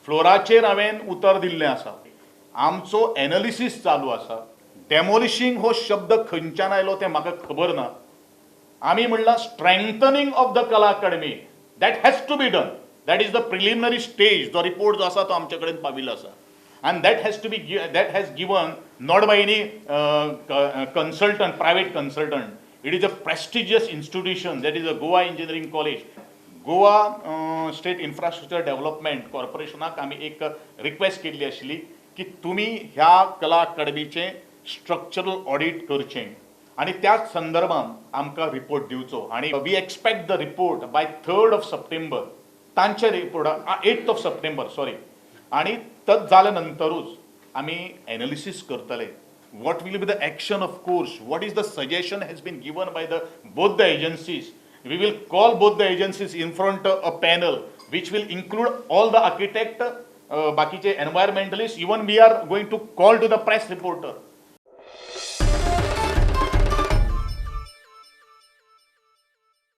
फ्लोराचेर हांवें उतर दिल्लें आसा. आमचो एनलिसीस चालू आसा. डेमोलिशींग हो शब्द खंयच्यान आयलो तें म्हाका खबर ना. आमी म्हणलां, strengthening of the Kala Akademi, that has to be done. That is the preliminary stage. जो रिपोर्ट जो आसा तो आमचे कडेन पाविल्लो आसा आनी that has given not by any consultant, private consultant. It is a prestigious institution, that is a Goa Engineering College. Goa State Infrastructure Development कॉर्पोरेशनाक आमी एक रिक्वेस्ट केल्ली आशिल्ली की तुमी ह्या कला अकादमीचें स्ट्रक्चरल ऑडीट करचें आनी त्याच संदर्भात आमकां रिपोर्ट दिवचो आनी we expect the report by 3rd of September. तांचे report, 8th of September, sorry. आनी तत जाल्या नंतरूच आमी एनालिसीस करतले, what will be the action. Of course, what is the suggestion has been given by the both the agencies, we will call both the agencies in front a panel which will include all the architect, बाकीचे environmentalist. Even we are going to call to the press reporter.